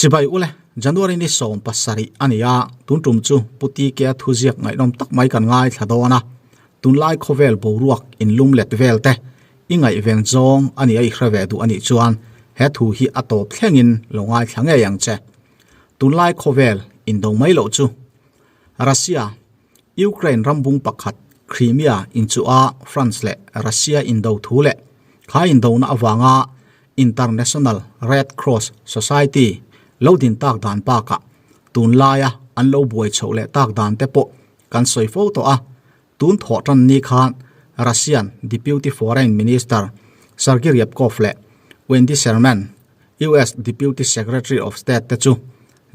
Chibai ule, January ni 17 a ni a, tun tum chu Pu TK-a thuziak ngaihnawm tak mai kan ngaithla dawn a, tunlai khawvel boruak inlum let vel te i ngaihven zawng a ni a i hre ve duh a nih chuan he thu hi a tawp thlengin lo ngaithla ngei ang che. Tunlai khawvel indo mai loh chu Russia, Ukraine rambung pakhat Crimea inchuh a France leh Russia indo thu leh kha indona avanga International Red Cross Society lo din tak dan bakah tunlaia an lo buai chhoh leh tak dan te pawh kan sawi fo tawh a. Tun thawh tan ni khan Russian Deputy Foreign Minister Sergei Ryabkov leh Wendy Sherman, US Deputy Secretary of State te chu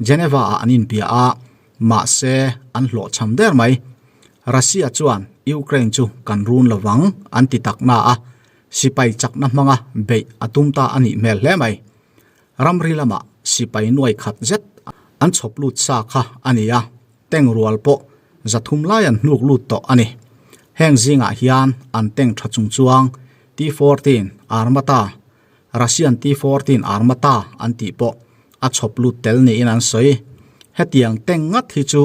Geneva-ah an inbia a, mahse an hlawhchham der mai. Russia chuan Ukraine chu kan run lovang an ti tak na a, sipai chakna hmanga beih a tum ta a nih hmel hle mai. Ramri lamah sipai nuai khat zet an chhawp lut sa kha a ni a, tank rual pawh 300 lai an hnuk lut tawh a ni. Heng zingah hian an tank tha chung chuang T-14 Armata, Russian T-14 Armata an tih pawh a chhawp lut tel niin an sawi. Hetiang tank ngat hi chu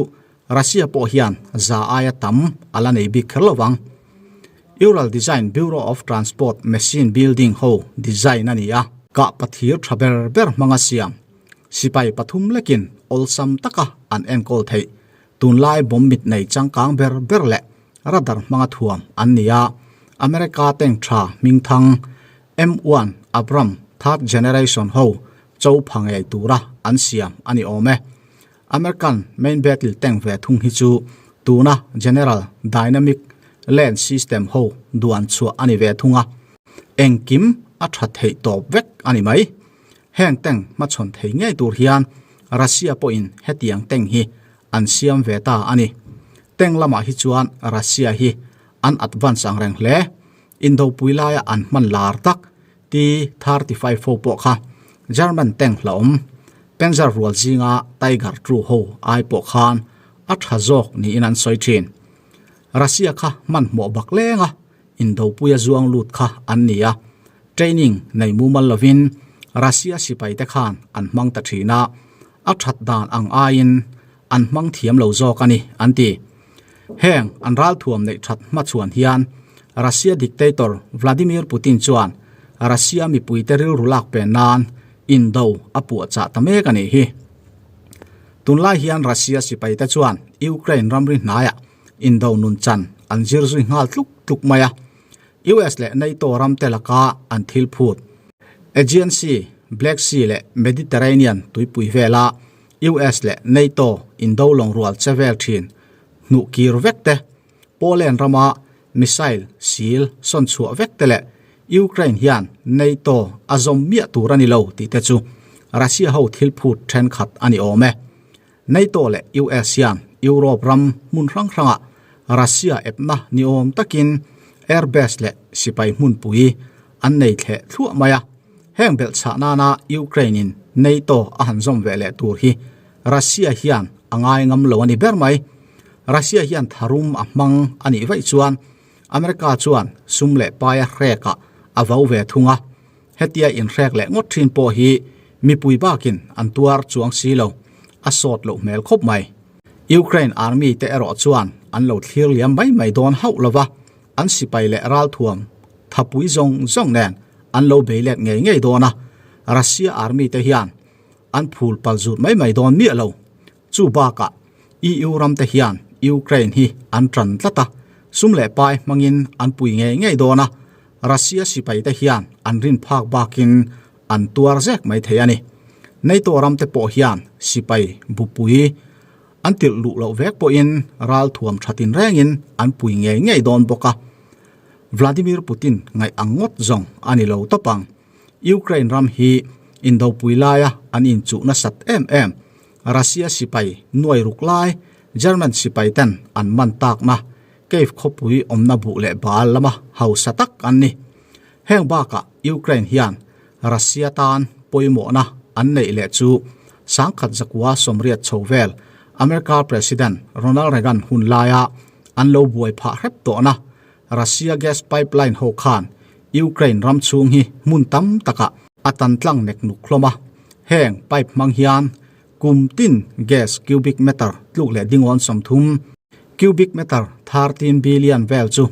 Russia pawh hian za aia tam a la nei bik kher lo vang. Ural Design Bureau of Transport Machine Building ho design a ni a. Kah pathir tha ber ber hmanga siam sipai pathum lekin awlsam taka an enkawl theih tunlai bomb mit nei changkang ber ber leh radar hmanga thuam an ni a. America tank tha hmingthang M1 Abram third generation ho cho pha ngei tura an siam a ni awm e. American main battle tank ve thung hi chu tuna General Dynamic Land System ho duan chhuah a ni ve thung a, engkim a tha theih tawp vek a ni mai. Heng tank hmachhawn thei ngei tur hian Russia pawhin hetiang tank hi an siam ve ta a ni. Tank lamah hi chuan Russia hi an advance ang reng hle. Indopui laia an hman lar tak T-35 ho pawh kha German tank hlauhawm Panzer rual zinga Tiger II ho ai pawh khan a tha zawk niin an sawi thin. Russia kha hmanhmawh bak lenga indopuia zuang lut kha an ni a, training nei mumal lovin Russia sipaite khan an hmang ta thin a, a that dan ang aiin an hmang thiam lo zawk a ni, an ti. Heng an ralthuam neih that hmachhuan hian Russia dictator Vladimir Putin chuan Russia mipuite rilru lak pen nan indo a puahchah ta mek a nih hi. Tunlai hian Russia sipaite chuan Ukraine ramri hnaiah indo nun chan an zir zui nghal tluk tluk mai a. US leh NATO ramte laka an thil phut Aegean Sea, Black Sea leh Mediterranean tuipui vela US leh NATO indo lawng rual che vel thin hnuh kir vek te, Poland rama missile sil sawn chhuah vek te leh Ukraine hian NATO a zawm miah tur a ni lo tih te chu Russia ho thil phut thenkhat a ni awm e. NATO leh US hian Europe ram hmun hrang hrangah Russia epna ni awm takin airbase leh sipai hmunpui an nei thleh thluah mai a. Heng belhchhah nana Ukraine in NATO a han zawm ve leh tur hi Russia hian a ngai ngam lo a ni ber mai. Russia hian tharum a hmang a nih vaih chuan America chuan sum leh paia hrekah a vo ve thung a. Hetia inhrek leh ngawt thin pawh hi mipui bakin an tuar chuang si lo, a sawt loh hmel khawp mai. Ukraine army te erawh chuan an lo thlir liam mai mai dawn hauh lo va, an sipai leh ralthuam thapui zawng zawng nen an lo bei let ngei ngei dawn a, Russia army te hian an phul pal zut mai mai dawn miah lo. Chu bakah EU ram te hian Ukraine hi an tan tlat a, sum leh pai hmangin an pui ngei ngei dawn a, Russia sipai te hian an rin phak bakin an tuar zek mai thei a ni. NATO ram te pawh hian sipai bupui an tirh luh loh vek pawhin ral thuam tha tin rengin an pui ngei ngei dawn bawk a. Vladimir Putin ngaih ang ngawt zawng a ni lo tawp ang. Ukraine ram hi indopui laia an inchuh nasat em em. Russia sipai nuai ruk lai German sipai ten an man takna Kyiv khawpui awmna buh leh bal lama hausa tak an ni. Heng bakah Ukraine hian Russia tan pawimawhna an neih leh chu 1980 chho vel America President Ronald Reagan hun laia an lo buai phah hrep tawhna Russia gas pipeline ho khan Ukraine ram chhung hi hmun tam takah a tan tlang nek nuk hlawm a. Heng pipe hmang hian kum tin gas cubic meter tluk leh dingawn 30, cubic meter 13 billion vel chu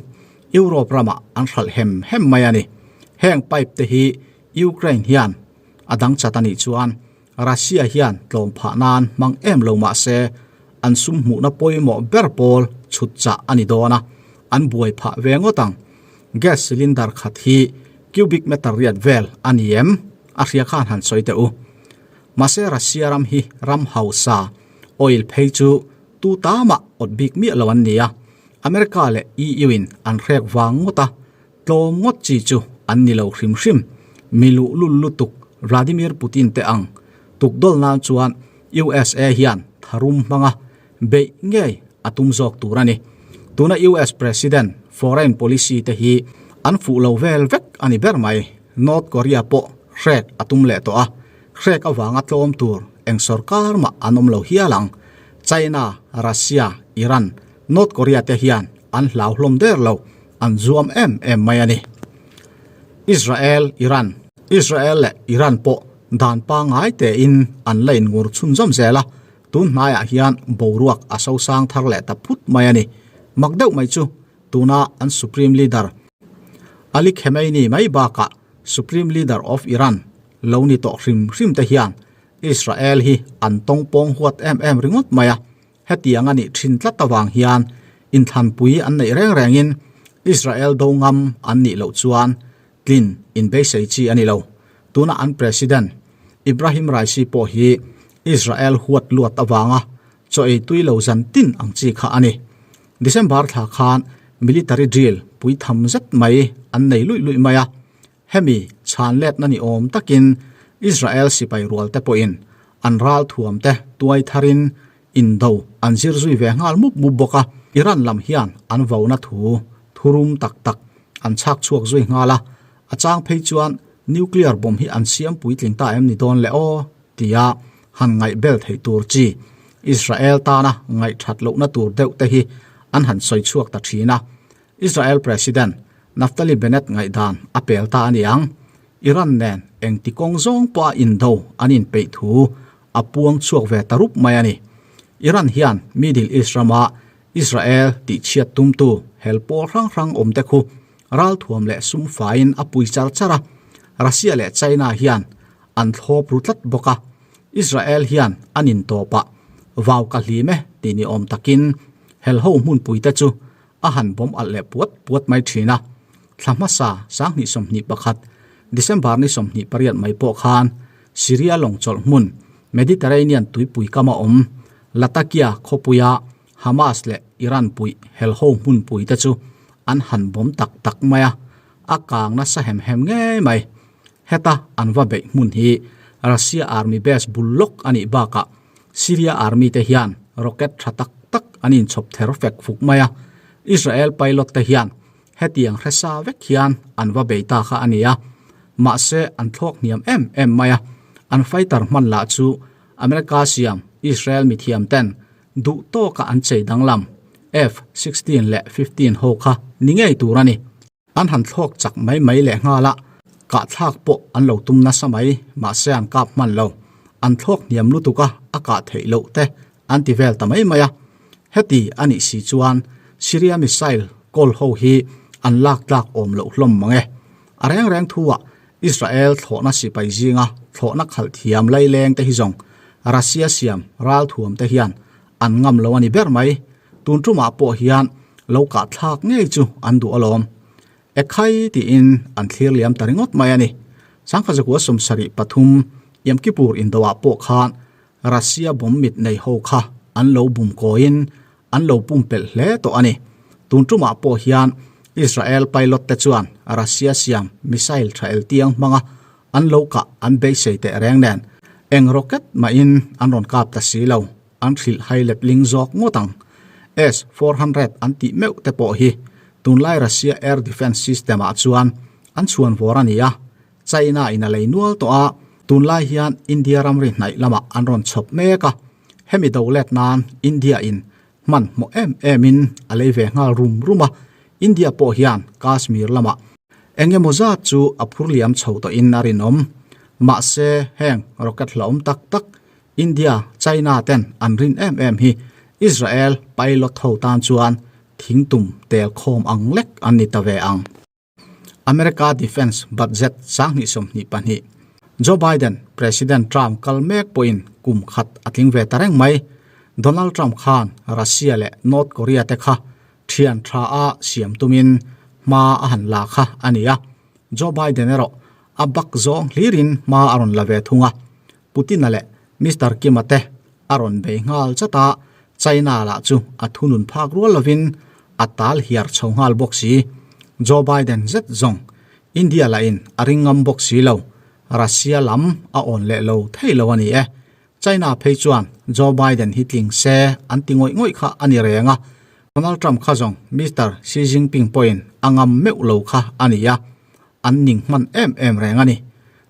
Europe ramah an hralh hem hem mai a ni. Heng pipe te hi Ukraine hian a dang chat a nih chuan Russia hian tlawm phah nan hmang em lo mah se an sum hmuhna pawimawh ber pawl chhut chah a ni dawn a, an buai phah ve ngawt ang. Gas cylinder khat hi cubic meter riat vel a ni em? A hria khan han sawi teh u. Mahse Russia ram hi ram hausa, oil phei chu tu tamah awt bik miah lo an ni a, America leh EU in an hrek vang ngawt a, Tlawm ngawt chi chu an ni lo hrim hrim. Mi luhlul lutuk Vladimir Putin te ang tukdawl nan chuan USA hian tharum hmanga beih ngei a tum zawk tur a ni. Tuna US President foreign policy te hi an fuh lo vel vek a ni ber mai. North Korea pawh hrek a tum leh tawh a, hrek avanga tlawm tur eng sorkar mah an awm lo hial ang. China, Russia, Iran, North Korea te hian an hlau hlawm der lo. An zuam em em mai a ni. Israel, Iran, Israel leh Iran pawh dan pangngai tein an la inngur chhunzawm zel a, tun hnaiah hian boruak a sosang thar leh ta phut mai a ni. Mak deuh mai chu tuna an Supreme Leader Ali Khamenei mai bakah Supreme Leader of Iran lo ni tawh hrim hrim te hian Israel hi an tawngpawng huat em em ringawt mai a. Hetiang a nih thin tlat avang hian inthlanpui an neih reng rengin Israel do ngam an nih loh chuan tlin inbeisei chi a ni lo. Tuna an President Ibrahim Raisi pawh hi Israel huat luat avanga chaw ei tui lo zan tin ang chi kha a ni. December thla khan military drill pui tham zet mai an nei luih luih mai a. Hemi chhan letna ni awm takin Israel sipai rual te pawhin an ral thuam te tuai tharin indo an zir zui ve nghal mup mup bawk a. Iran lam hian an vona thu thurum tak tak an chhak chhuak zui nghal a, a chang phei chuan nuclear bomb hi an siam puitling ta em ni dawn le aw tia han ngaih bel theih tur chi Israel tana ngaih that lohna tur deuh te hi an han sawi chhuak ta thin a. Israel President Naftali Bennett ngaihdan a pel ta a ni ang. Iran nen engti kawng zawng pawha indo an inpeih thu a puang chhuak ve ta rup mai a ni. Iran hian Middle East rama Israel tihchhiat tumtu hel pawl hrang hrang awmte khu ralthuam leh sum faiin a pui char char a, Russia leh China hian an thlawp ru tlat bawk a. Israel hian an intawpah vau ka hlim e tih ni awm takin helho hmunpuite chu a han bawm alh leh puat puat mai thin a. Thla hmasa 2021, December ni 28 mai pawh khan Syria lawng chawlh hmun Mediterranean tuipui kama awm Latakia khawpuia Hamas leh Iran puih helho hmunpui te chu an han bawm tak tak mai a, a kang nasa hem hem ngei mai. Heta an va beih hmun hi Russia Army base bul lawk a nih bakah Syria Army te hian rocket tha tak tak an inchhawp ther fek fuk mai a, Israel pilot te hian hetiang hresa vek hian an va bei ta kha a ni a, mahse an thlawk hniam em em mai a, an fighter hman lah chu America siam Israel mithiam ten duh tawka an chei danglam F-16 leh 15 ho kha ni ngei tur a ni. An han thlawk chak mai mai leh nghal a, kahthlak pawh an lo tum nasa mai, mahse an kap hman lo. An thlawk hniam lutuk a, a kah theih loh te an ti vel ta mai mai a. Heti a nih si chuan Syria missile kawl ho hi an lak tlak awm loh hlawm mang e. A reng reng thu ah Israel thlawhna sipai zinga thlawhna khalh thiam laileng te hi zawng Russia siam ralthuam te hian An ngam lo a ni ber mai. Tun tumah pawh hian lo kah thlak ngei chu an duh alawm. Ekhai tiin an thlir liam ta ringawt mai a ni. Sangkhazakua 73 Yom Kippur indoah pawh khan Russia bomb mit nei ho kha an lo bum kawiin an lo pumpelh hle tawh a ni. Tun tumah pawh hian Israel pilot te chuan Russia siam missile tha eltiang hmanga an lo kah an beisei teh reng nen eng rocket mahin an rawn kap ta si lo. An hrilh hai let ling zawk ngawt ang. S-400 an tih meuh te pawh hi tunlai Russia air defence system ah chuan an chhuan vawr a ni a, China in a lei nual tawh a, tunlai hian India ramri hnaih lamah an rawn chhawp mek a, hemi do let nan India in hmanhmawh em em in a lei ve nghal rum rum a, India pawh hian Kashmir lamah eng emaw zat chu a phur liam chho tawhin a rinawm. Mahse heng rocket hlauhawm tak tak India, China ten an rin em em hi Israel pilot ho tan chuan thingtum tel khawm ang lek an ni ta ve ang. America Defence Budget 2022 Joe Biden, President Trump kal mek pawhin kum khat a tling ve ta reng mai. Donald Trump khan Russia leh North Korea te kha thian tha a siam tumin hma a han la kha a ni a. Joe Biden erawh a bak zawng hlirin hma a rawn la ve thung a. Putin-a leh Mister Kim-a te a rawn bei nghal chat a, China lah chu a thunun phak rual lovin a tal hiar chho nghal bawk si. Joe Biden zet zawng India lahin a ring ngam bawk si lo, Russia lam a awn leh lo thei lo a ni e. China phei chuan Joe Biden hi tling se an ti ngawih ngawih kha a ni reng a, Donald Trump kha zawng Mister Xi Jinping pawhin a ngam meuh lo kha a ni a, an ning hman em em reng a ni.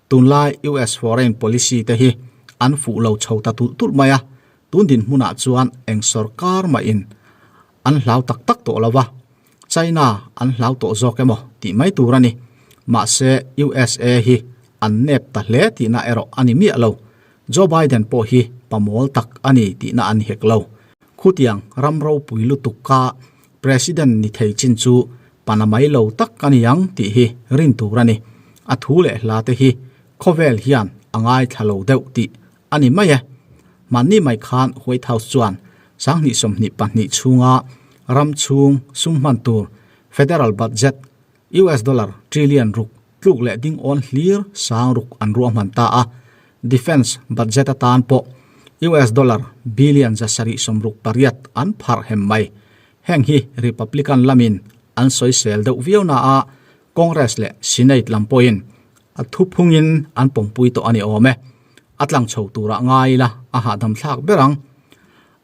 Tunlai US foreign policy te hi an fuh lo chho ta tulh tulh mai a, tun dinhmunah chuan eng sorkar mahin an hlau tak tak tawh lo va, China an hlau tawh zawk emaw tih mai tur a ni. Mahse USA hi an nep ta hle tihna erawh a ni miah lo. Joe Biden pawh hi pamawl tak a ni tihna an hek lo. Khutiang ram ropui lutuk kha President ni thei chin chu pana mai lo tak a ni ang tih hi rin tur a ni. A thu leh hla te hi khawvel hian a ngaithla lo deuh tih a ni mai e. Mahni mai khan White House chuan 2022 chhunga ram chhung sum hman tur federal budget US dollar trillion ruk tluk leh ding awn hlir sang ruk an ruahman ta a. Defence budget atan pawh US dollar billion 768 an pharh hem mai. Heng hi Republican lamin an sawisel deuh viau na a, Congress leh Senate lam pawhin a thuphungin an pawmpui tawh a ni awm e. A tlang chho turah ngai ila a hahdam thlak ber ang.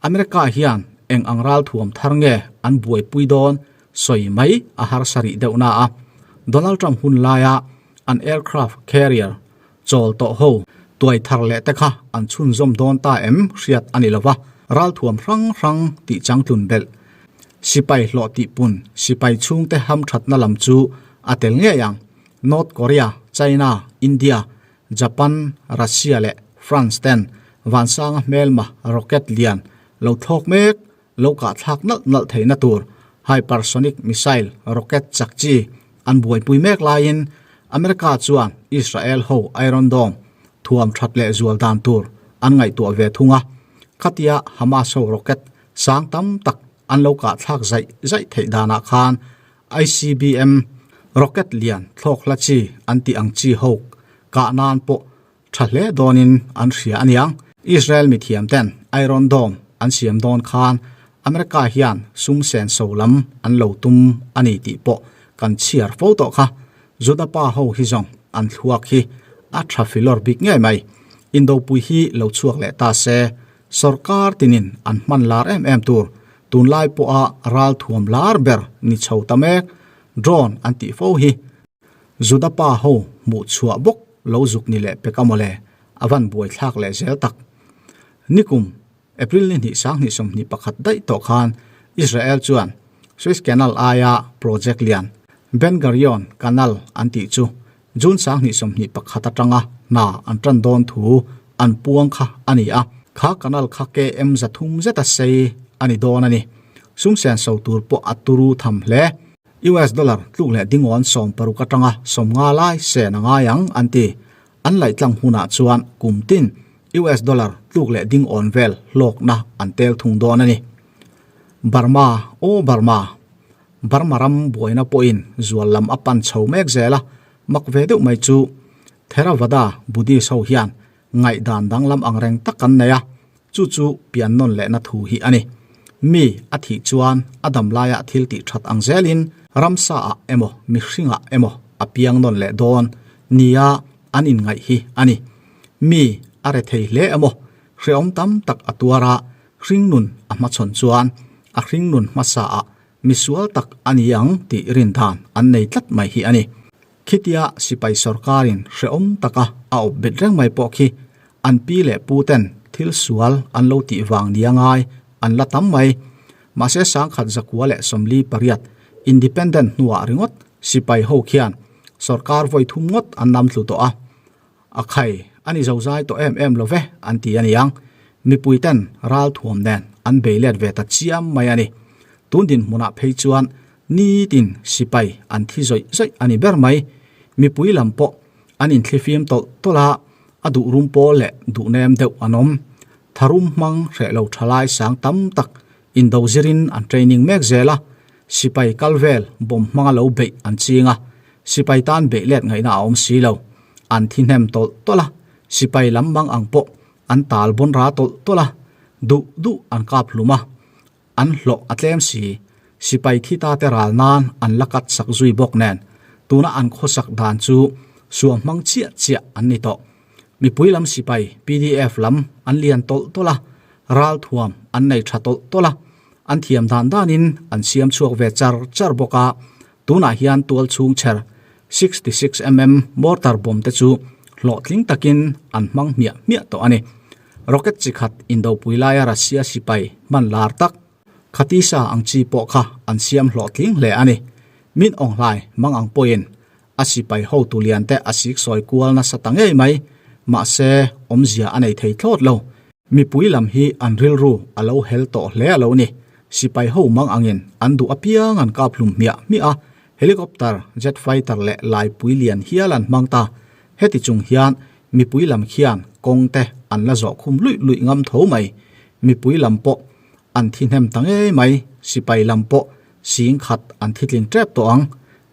America hian eng ang ral thuam thar nge an buaipui dawn sawi mai a harsa rih deuh na a, Donald Trump hun laia an aircraft carrier chawl tawh ho tuai thar leh te kha an chhunzawm dawn ta em hriat a ni lova, ralthuam hrang hrang tih changtlun belh, sipai hlawh tih pun, sipai chhungte hamthatna lam chu a tel ngei ang. North Korea, China, India, Japan, Russia leh France ten vansanga hmelma rocket lian lo thlawk mek lo kahthlak nalh nalh theihna tur hypersonic missile rocket chak chi an buaipui mek laiin America chuan Israel ho Iron Dome thuam that leh zual dan tur an ngaihtuah ve thung a, khatia Hamas ho rocket sang tam tak an lo kahthlak zaih zaih theih danah khan ICBM rocket lian thlawk hla chi an tih ang chi ho kah nan pawh Tha hle dawnin an hria a niang. Israel mithiam ten Iron Dome an siam dawn khan America hian sum senso lam an lo tum a ni tih pawh kan chhiar fo tawh kha. Juda pa ho hi zawng an thluak hi a tha filawr bik ngei mai. Indopui hi lo chhuak leh ta se sorkar tinin an hman lar em em tur tunlai pawha ral thuam lar ber ni chho ta mek drone an tih fo hi Juda pa ho hmuh chhuah bawk lo zuk ni leh pek a mawle, a van buai thlak leh zel tak. Nikum, April ni hnih 2021 daih tawh khan Israel chuan Suez Canal aia project lian Ben Gurion Canal an tih chu June 2021 atanga hna an tan dawn thu an puang kha a ni a, kha canal kha KM 300 zeta sei a ni dawn a ni. Sum senso tur pawh a turu tham hle. US dollar tluk leh dingawn 60 atanga 50 lai sen a ngai ang an ti. An laihtlang hunah chuan kum tin US dollar tluk leh dingawn vel hlawkna an tel thung dawn a ni. Burma, Aw Burma! Burma ram buaina pawhin zual lam a pan chho mek zel a, mak ve deuh mai chu Theravada Buddhist ho hian ngaihdan danglam ang reng tak an nei a, Chu chu pian nawn lehna thu hi a ni. Mi a thih chuan a dam laiah thil tih that ang zelin ramsa ah emaw mihringah emaw a piang nawn leh dawn nia an inngaih hi a ni. Mi a re thei hle emaw hrehawm tam tak a tuar a, hringnun a hmachhawn chuan a hringnun hmasa ah misual tak a ni ang tih rindan an nei tlat mai hi a ni. Khitia sipai sorkarin hrehawm taka a awp bet reng mai pawh khi an pi leh pu ten thil sual an lo tih vang nia ngai an la tam mai. Mahse 1948 Independent hnuah ringawt sipai ho khian sorkar vawi thum ngawt an nam tlu tawh a. A khai, a ni zozai tawh em em lo ve, an ti a niang. Mipui ten ral thuam nen an bei let ve ta chiam mai a ni. Tun dinhmunah phei chuan nitin sipai an thi zawih zawih a ni ber mai. Mipui lam pawh an inthlifim tawlh tawlh a, a duh rum pawl leh duh nem deuh an awm. Tharum hmang hreh lo thalai sang tam tak indo zirin an training mek zel a, sipai kal vel bawm hmanga lo beih an ching a, sipai tan beih let ngaihna a awm si lo. An thi hnem tawlh tawlh a, sipai lam mang ang pawh an tal bawn ra tawlh tawlh a, duh duh an kap hlum a, an hlawh a tlem si. Sipai thi ta te ral nan an la kat sak zui bawk nen, tuna an khawsak dan chu suam hmang chiah chiah an ni tawh. Mipui lam sipai pdf lam an lian tawlh tawlh a, ralthuam an nei tha tawlh tawlh a, an thiam dan danin an siam chhuak ve char char bawk a, tunah hian tual chhung chher 66 mm mortar bomb te chu hlawhtling takin an hmang hmiah hmiah tawh a ni. Rocket chi khat indopui laia Russia sipai hman lar tak Khatisa ang chi pawh kha an siam hlawhtling hle a ni. Min Aunghlai mang ang pawhin A sipai hotu lian te a sik sawi kual nasa ta ngei mai. Mahse, awmzia a nei thei thlawt lo. Mipui lam hi an rilru a lo hel tawh hle a lo ni. Sipai ho mang angin an duh apiang an kap hlum hmiah hmiah a, helicopter, jet fighter leh laipui lian hial an hmang ta. Heti chung hian mipui lam khian kawng te an la zawh khum luih luih ngam tho mai. Mipui lam pawh an thi hnem ta ngei mai. Sipai lam pawh Sing khat an thitling tep tawh ang.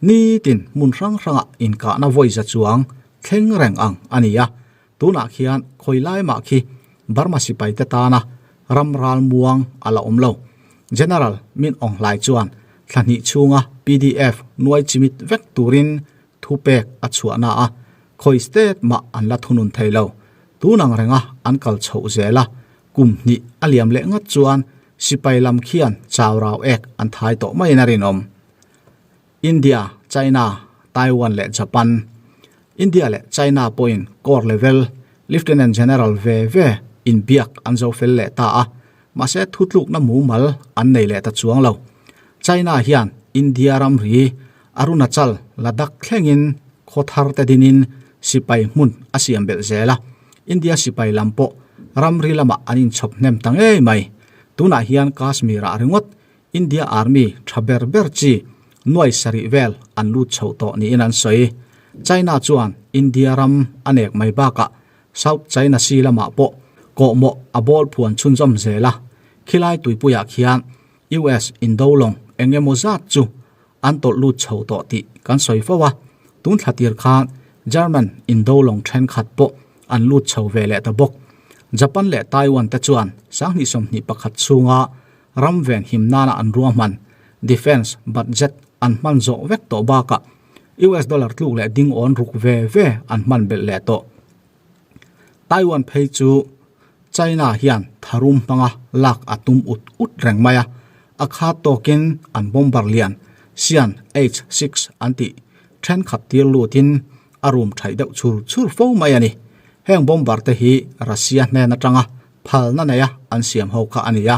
Nitin hmun hrang hrangah inkahna vawi za chuang thleng reng ang a ni a. Tunah khian khawi lai mah khi Burma sipaite tana ram ral muang a la awm lo. General Min Aung Hlaing chuan thla hnih chhunga pdf nuai chimit vek turin thupek a chhuahna a, khawi state mah an la thunun thei lo. Tun ang renga an kal chhoh zel a, kum hnih a liam leh ngat chuan sipai lam khian chau rau ek an thai tawh maiin a rinawm. India, China, Taiwan leh Japan India leh China pawhin Corps level Lieutenant General ve ve inbiak an zo fel leh ta a, mahse thutlukna mumal an nei leh ta chuang lo. China hian India ramri Arunachal, Ladakh thlengin khaw thar te dinin sipai hmun a siam belh zel a, India sipai lam pawh ramri lamah an inchhawp hnem ta ngei mai. Tunah hian Kashmir-ah ringawt India Army tha ber ber chi nuai sarih vel an lut chhoh tawh niin an sawi. China chuan India ram a nek mai bakah South China Sea lamah pawh kawhmawh a bawl phuan chhunzawm zel a, khilai tuipuiah khian US indo lawng eng emaw zat chu an tawlh lut chho tawh tih kan sawi fo a, tun thla tir khan German indo lawng thenkhat pawh an lut chho ve leh ta bawk. Japan leh Taiwan te chuan 2021 chhunga ram ven him nana an ruahman defence budget an hman zawh vek tawh bakah US dollar tluk leh ding awn ruk ve ve an hman belh leh tawh. Taiwan phei chu China hian tharum hmanga lak a tum ut ut reng mai a, a khat tawkin an bomber lian Xian H-6 an tih thenkhat tir lutin a rum thaih deuh chur chur fo mai a ni. Heng bomber te hi Russia hnen atanga phalna neia an siam ho kha a ni a.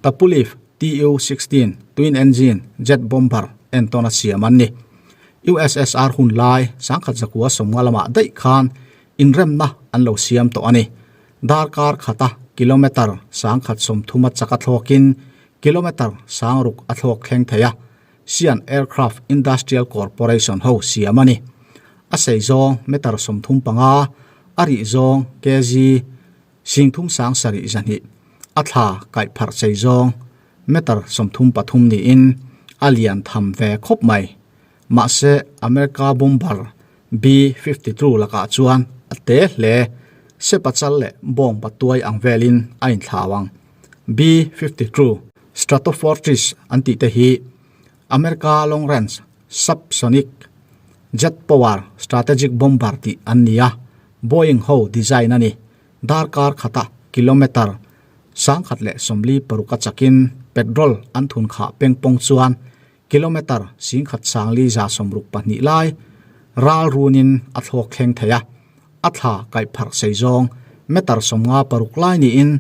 Tupolev Tu-16 twin engine jet bomber entawn a siam an ni. USSR hun lai sangkhat zakua sawmnga lamah daih khan inremna an lo siam tawh a ni. Darkar khata kilometre sangkhat sawmthuma chak a thlawkin kilometre sangruk a thlawk thleng thei a, Xi'an Aircraft Industrial Corporation ho siam a ni. A sei zawng meter 35, a rih zawng kg singthum sang sarih zahnih, a thla kaih pharh sei zawng meter 33 niin a lian tham ve khawp mai. Mahse, America bomber B-52 lakah chuan a te hle, sepachal leh bawng patuai ang velin a inthlau ang. B-52 Stratofortress an tih te hi America long range subsonic jet power strategic bomber tih an ni a, Boeing ho design a ni. Darkar khata kilometre 146 a chakin petrol an thun khah pengpawng chuan Kilometre 1162 lai ral runin a thlawk thleng thei a, a thla kaih pharh sei zawng meter 56 lai niin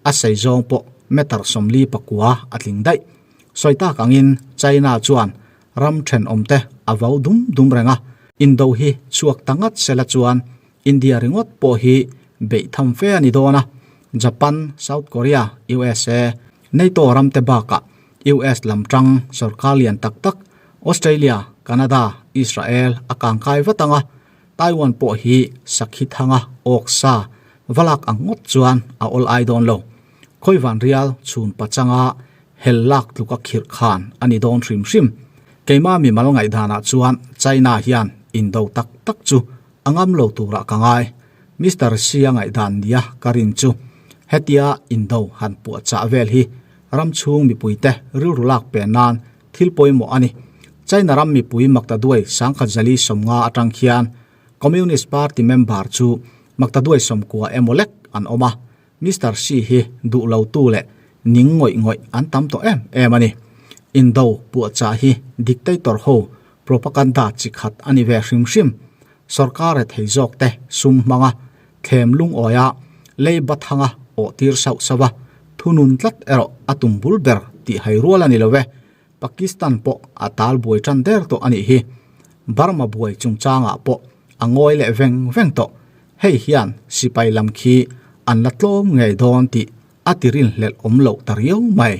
a sei zawng pawh meter 49 a tling daih. Sawi tak angin China chuan ram thenawmte a vau dum dum reng a, indo hi chhuak ta ngat sela chuan. India ringawt pawh hi beih tham fe a ni dawn a, Japan, South Korea, usa, NATO ram te bakah US lam tang sorkar lian tak tak Australia, Canada, Israel a kangkai vat ang a, Taiwan pawh hi sakhi thanga awk sa va lak ang ngawt chuan a awl ai dawn lo. Khawivan rial chhun pachanga hel lak tluka khirh khan a ni dawn hrim hrim. Keimah mimal ngaihdanah chuan China hian indo tak tak chu a ngam lo turah ka ngai. Mister Xi-a ngaihdan nia ka rin chu hetia indo han puahchah vel hi ram chhung mipuite rilru lak pe nan thil pawimawh a ni. China ram mipui Maktaduai Sangkhat Zali 50 atang khian Communist Party member chu Maktaduai 90 emaw lek an awm a, Mister Xi hi duh lo tu leh ning ngawih ngawih an tam tawh em em a ni. Indo puahchah hi dictator ho propaganda chi khat a ni ve hrim hrim. Sorkar rethei zawk te sum hmanga thlem lungawi a, lei bathanga awh tir sauh sauh a, thunun tlat erawh a tum bul ber tih hai rual a ni lo e. Pakistan pawh a tal buai tan der tawh a nih hi. Burma buai chungchangah pawh a ngawi leh veng veng tawh. Hei hian sipai lam khi an la tlawm ngei dawn tih a ti rinhlelh awm loh ta riau mai.